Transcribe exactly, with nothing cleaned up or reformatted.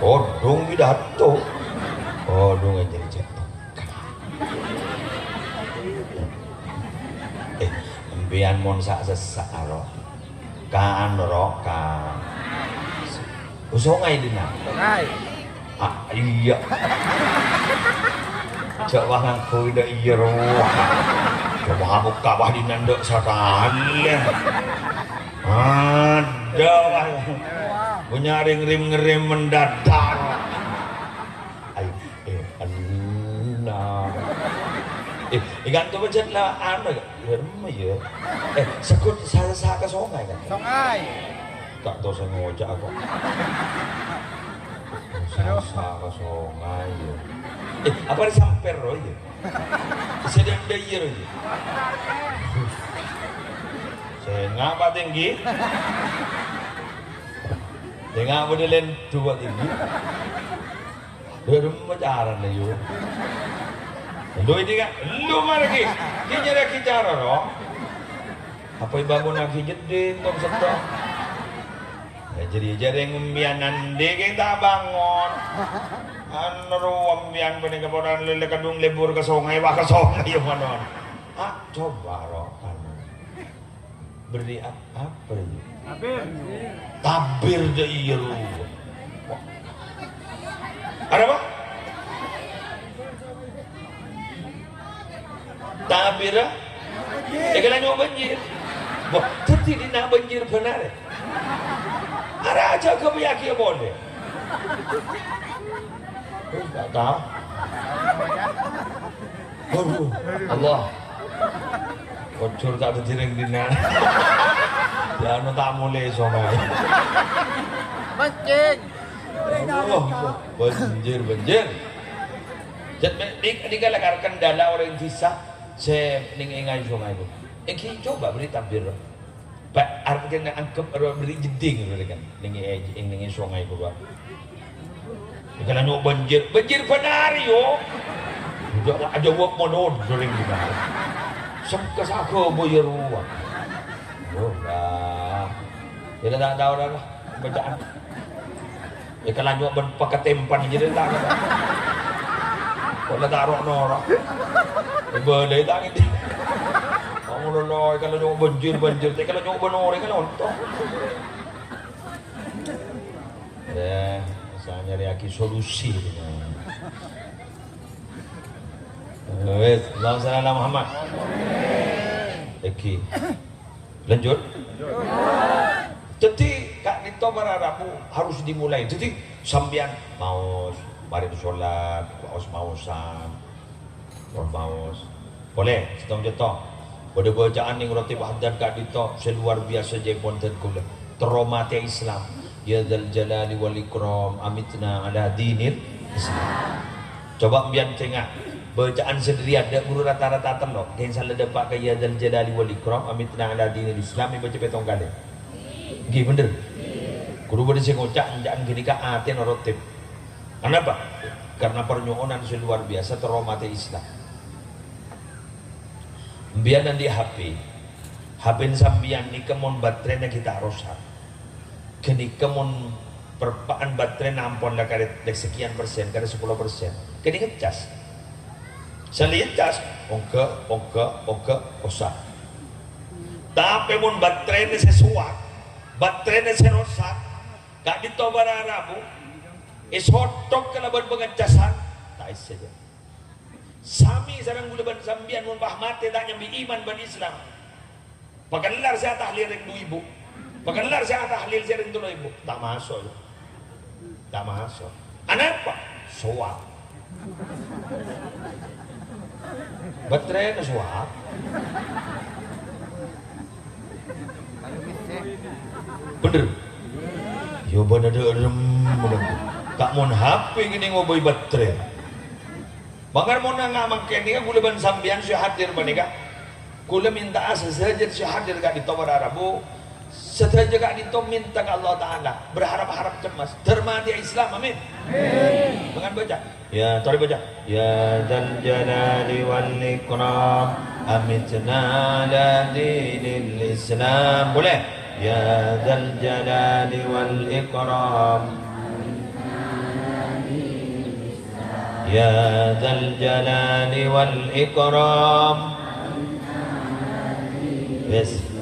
Kodhung pidato. Kodhung ènjâ' cè' pekka. Eh, empèyan mon sa'-sessa' aro. Kan ro, kan. Oh, songay dinna'. Songay. Ah, iyâ. Jhâ' wah ngangghuy dâ' iyâ rowa. Coba aku kabah dinna' endâ' sakalè. Ada, wah. Punya ring-rim ngerim mendadak. Ay, eh, Allah. Eh, ikan tu macam lah, anu, ya, remma, ya. Eh, sekut saya, saya ke songay, kan? Songay. Tak tahu saya ngocak kok. Saya, saya ke songay, ya. Eh, apa disampir, roh, ya? Sedang dayar, ya. Saya ngapa tinggi? Saya ngapa di lendu tinggi? Dâ' remma carana, yu. Lu ini kan, lu marè ghi. Ghi nyarè ghi cara, ro. Apa èbângonnaghi jeddhing, tom settong. Ya, jadi jârèng empèyan andi' ghi ta' bângon. Anu, ro, empèyan panèka poran lèlè kadhung lebur ka songay, wah, ka songay, ya, manon. Ah, coba, ro, anu. Beri ap-, apa ini? Tabir. Tabir dâ' iyâ, ru. Ada apa? Tabir, ah? Èkala nyo' bânjir. Wah, dhâddhi dinna' bânjir bhender. Ara aja kepèyaghi polè. Terus nggak tahu. Waduh, Allah. Ojur tak berdiri di mana. Ya, anu tak mulai sono. Mancing. Allah, banjir, banjir. Jadi, di, di kala kendala orang bisa, saya ning engai sungai itu. Enggi coba beri tabir. Pa-, artèna angghep aro bâri' jeddhing, kan. Nèng è, nèng è songay kodhu. Kala nyo' bânjir, bânjir bhender, yo. Aja, aja wok mono, sering kita. Sengka sago boyo ruwa. Yo, lah. Kita tak tahu dah lah, bacaan. È, kala nyo' bân pakatèmpan jârèya ta'. Kok la ta' ro'-noro'. È, bâlâi ta' ngèdhing. Kok ngono lo, è, kala nyo' bânjir, bânjir. È, kala nyo' bân orèng kala ontong. È, bisa nyarèyaghi solusi. Wes, Allahumma shalli ala Muhammad. Èngghi. Lanjut. Jadi, ka'dinto para rabu harus dimulai. Jadi, sampèyan maos, marè sholat, maos-maosan, maos. Polè, settong-settong. Bâdâ bacaan nèng Rotib Haddad ka'dinto sè luar biasa jâ' èpon dhân kaulâ. Terro matè Islam. Ya Dzal Jalali wal Ikram, amitna ala dinil Islam. Coba empèyan sènga', bacaan sè dhâriyâ, dâ' ghuru rata-rata tello', kèng sala dâpa' ka Ya Dzal Jalali wal Ikram, amitna ala dinil Islam, èbâca pèttong kalè. Èngghi bhender. Ghuru bâdâ sè ngoca', "Ca'na ghânèka atèna Rotib." Kenapa? Karena parnyo'onan sè luar biasa, terro matè Islam. Empèyan andi' H P. H P-na sampèyan nèka mon baterèna ghi' ta' rosak. Ghânèka mon perpa'an baterèna ampon la karè sekian persen, karè sapolo persen. Kènè' ngecas. Sè la ngecas, ongghâ, ongghâ, ongghâ, rosak. Tapè mon baterèna sè sowat, baterèna sè rosak, ka'dinto para rabu, èsothok kalabân pangecasan, ta' èssè jâ. Samè sareng ghulâ bân sampèyan mon pas matè ta' nyambi iman bân Islam. Pakellar sè atahlil rèng du èbu. Pakellar sè atahlil sè rèng tello èbu. Ta' maso', ya. Ta' maso'. Anapa? Sowat. Baterèna sowat. Bhender. Yo bâdâ dâ'rem, ta' mon H P kènè' ngobâi baterè. Mangkana mon nga' mangkèn nèka ghulâ bân sampèyan sè hadir panèka. Ghulâ mènta'a sadhâjâ sè hadir ka'dinto para rabu. Sadhâjâ ka'dinto mènta ka Allah Ta'ala. Berharap-harap cemas. Dhârma ati Islam. Amin. Amin. Dengan baca. Ya, torè baca. Ya Dzal Jalali wal Ikram, amitna ala dinil Islam. Boleh? Ya Dzal Jalali wal Ikram. يا ذا الجلال والإكرام. بسم